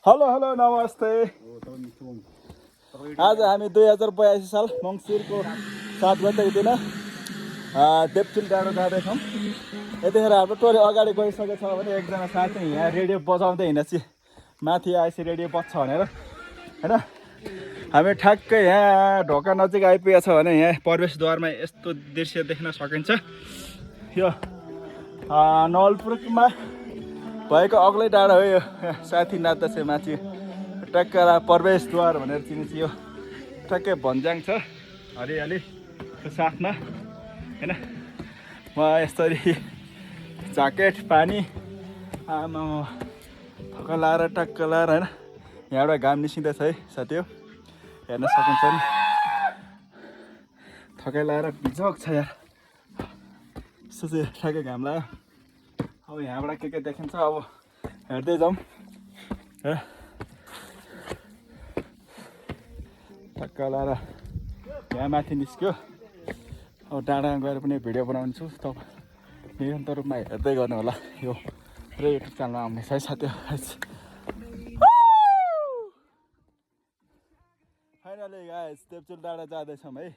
Hello hello नमस्ते। आज हामी 2082 साल मङ्सिरको 7 गतेको दिन देवचुल डाँडो जाँदैछौँ। यतिखेर हाम्रो टोली अगाडि गइसकेको छ भने एकजना साथी यहाँ रेडियो बजाउँदै हिँडेपछि माथि आएपछि रेडियो बज्छ भनेर होइन। हामी ठ्याक्कै यहाँ ढोका नजिक आइपुगेको छ भने यहाँ प्रवेशद्वारमा यस्तो दृश्य देख्न सकिन्छ। यो नवलपुरमा भएको अग्लै डाँडा हो यो साथी नाच्दछ माथि ट्याक्कै प्रवेशद्वार भनेर चिनिन्छ। यो ट्याक्कै भन्ज्याङ छ हरियालीको साथमा होइन। म यसरी ज्याकेट पानी आमा थका लाएर टक्क लाएर होइन यहाँबाट घाम निस्किँदैछ है साथी हो हेर्न सकिन्छ नि। थकाइ लाएर भिजक छ यार यस्तो चाहिँ ठ्याक्कै घाम लाग्यो। अब यहाँबाट के देखिन्छ अब हेर्दै जाउँ टक्क लाएर यहाँ माथि निस्क्यो। अब डाँडामा गएर पनि भिडियो बनाउँछु तपाईँ निरन्तर रूपमा हेर्दै गर्नु होला। यो पुरै युट्युब च्यानलमा आउनेछ है साथी। फाइनली गाइस देवचुल डाँडा जाँदैछौँ है।